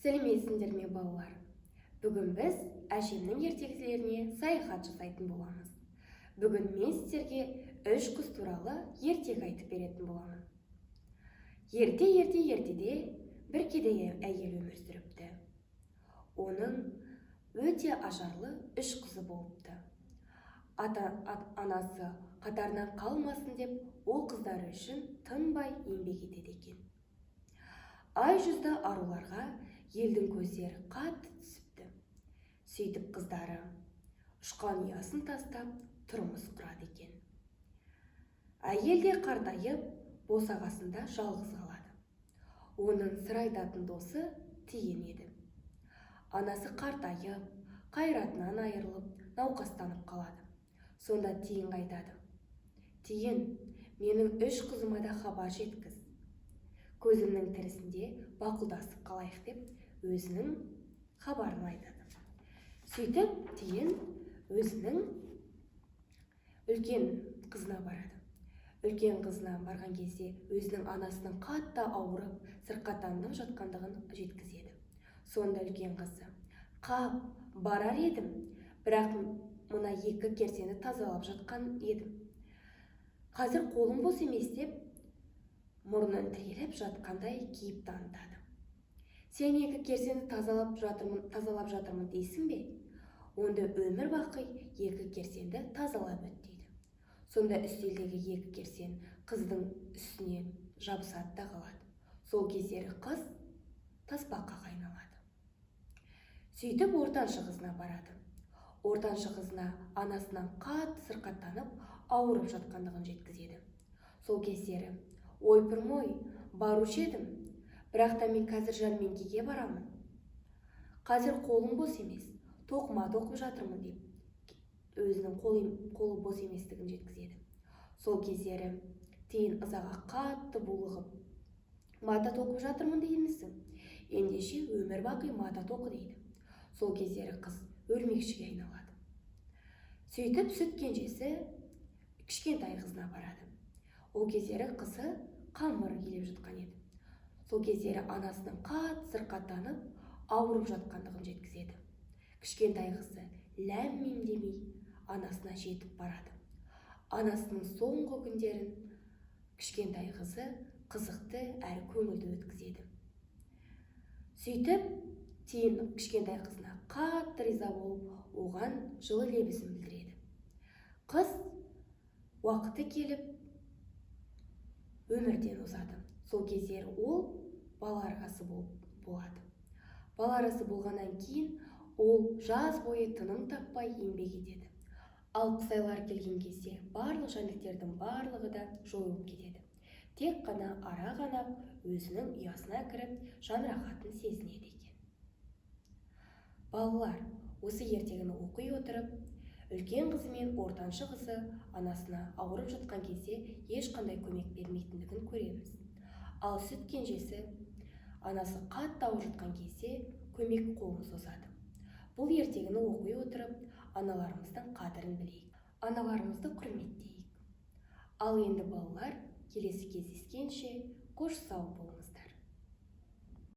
Сәлеметсіңдер ме, балалар! Бүгін біз әжемнің ертегілеріне саяхат жасайтын боламыз. Бүгін мен сіздерге үш қыз туралы ертегі айтып беретін боламын. Ерте, ерте, ертеде бір кедей әйел өмір сүріпті. Оның өте ажарлы үш қызы болыпты. Ата анасы қатарынан қалмасын деп, ол қыздары үшін тынбай еңбек етеді екен. Ай жүзді аруларға елдің көздері қатты түсіпті. Сөйтіп, қыздары ұшқан ұясын тастап, тұрмыс құрады екен. Әйел де қартайып, босағасында жалғыз қалады. Оның сыр айтатын досы тиін еді. Анасы қартайып, қайратынан айырылып, науқастанып қалады. Сонда тиынға айтады: «Тиін, менің үш қызыма да хабар жеткіз, көзімнің тірісінде бақұлдасып қалайық», – деп өзінің хабарын айтады. Сөйтіп, тиін өзінің үлкен қызына барады. Үлкен қызына барған кезде өзінің анасының қатты ауырып, сырқаттанып жатқандығын жеткізеді. Сонда үлкен қызы: «Қап, барар едім, бірақ мына екі керсені тазалап жатқан едім, қазір қолым бос емес», – деп мұрнын тіреліп жатқандай кейіп танытады. «Сен екі керсені тазалап жатырмын, тазалап жатырмын дейсің бе? Онда өмір бақи екі керсенді тазалап өт», – дейді. Сонда үстелдегі екі керсен қыздың үстіне жабысады да қалады. Сол кездері қыз тасбақаға айналады. Сөйтіп, ортаншы қызына барады. Ортаншы қызына анасынан қатты сырқаттанып, ауырып жатқандығын жеткізеді. Сол кездері: «Ойпырмой, барушы едім, бірақ та мен қазір жәрмеңкеге барамын, қазір қолым бос емес, тоқыма тоқып жатырмын», – деп өзінің қолы бос еместігін жеткізеді. Сол кездері тиін ызаға қатты булығып: «Мата тоқып жатырмын деймісің? Ендеше өмір бақи мата тоқы», – дейді. Сол кездері қыз өрмекшіге айналады. Сөйтіп, сүт кенжесі кішкентай қызына барады. Ол кездері қызы қамыр илеп жатқан еді. Сол кездері анасының қатты сырқаттанып, ауырып жатқандығын жеткізеді. Кішкентай қызы ләм мим демей, анасына жетіп барады. Анасының соңғы күндерін кішкентай қызы қызықты әрі көңілді өткізеді. Сөйтіп, тиін кішкентай қызына қатты риза болып, оған жылы лебізін білдіреді. Қыз уақыты келіп, өмірден озады. Сол кездері ол бала арасы болып болады. Бала арасы болғаннан кейін ол жаз бойы тыным таппай еңбек етеді. Ал қыс айлары келген кезде барлық жәндіктердің барлығы да жойылып кетеді. Тек қана ара ғана өзінің ұясына кіріп, жан рахатын сезінеді екен. Балалар, осы ертегіні оқи отырып, үлкен қызы мен ортаншы қызы анасына ауырып жатқан кезде ешқандай көмек бермейтіндігін көреміз. Ал сүт кенжесі анасы қатты ауырып жатқан кезде көмек қолын созады. Бұл ертегіні оқи отырып, аналарымыздың қадірін білейік, аналарымызды құрметтейік. Ал енді, балалар, келесі кездескенше қош сау болыңыздар.